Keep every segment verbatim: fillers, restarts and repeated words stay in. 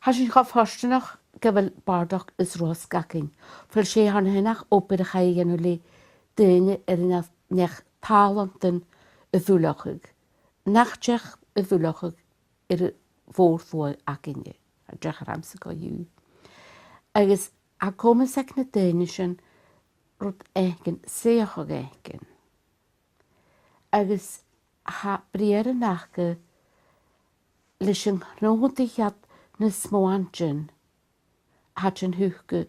Tha sinn cho fortanach gu bheil bàrdachd is rosg againn. Bheil, 's e tha na h-aon obair a chaidh a dhèanamh le daoine air an neach-, neach-tàlantan a bhuileachadh. Nach deach a bhuileachadh air a' mhòr-shluagh againne. Tha deach air ais gu dhiù. Agus tha comas aig na daoine sin rud fhaicinn, suidheachadh fhaicinn. Agus tha briathran aca leis an cnotaichean nas motha an sin, tha iad a' tuigsinn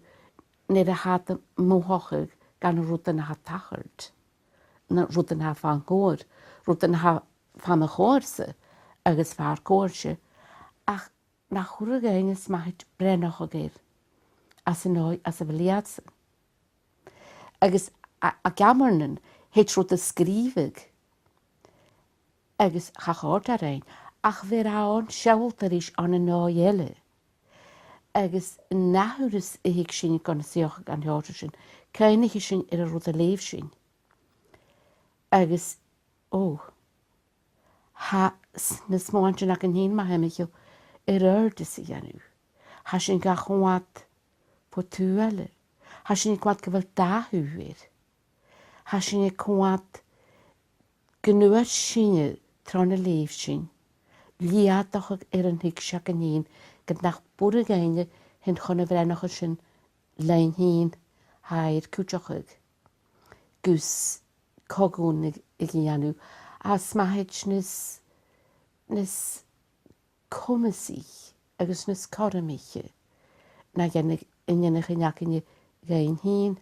nuair a tha iad a' mothachadh gu na rudan a tha a' tachairt, na rudan a tha fon chomhair, rudan a tha fon a' chomhair-sa agus far comhair-se, ach nach urrainn dhuinn a-mhàin breithneachadh air às an dòigh às a bheil iadsan. Agus a, a' gheamairean, thèid rud a sgrìobhadh, agus cha chòrd e rinn, ach bheir e ann sealltainn ris ann an dòigh eile. Agus an ath thuras a thig sinn gun suidheachadh an t-seòrsa sin, cuimhnichidh sinn air an rud a leugh sinn. Agus, ò, tha s-, na smuaintean againn fhìn, ma thèid sinn air adhartas a dhèanamh. Tha sinn ga choimhead bho taobh eile. Tha sinn a' coimhead gu bheil dà thaobh air. Tha sinn a' coimhead gun d' fhuair sinne tron a leugh sinn, leudachadh air an tuigse againn fhìn, gun nach b' urrainn dhuinne fhìn chun a' bhreithneachadh sin leinn fhìn, tha e air cuideachadh gus co-dhùnadh a dhèanamh, às maithead nas, nas comasaiche agus nas cothromaiche na dhèanadh, an dèanadh an neach againne dhuinn fhìn.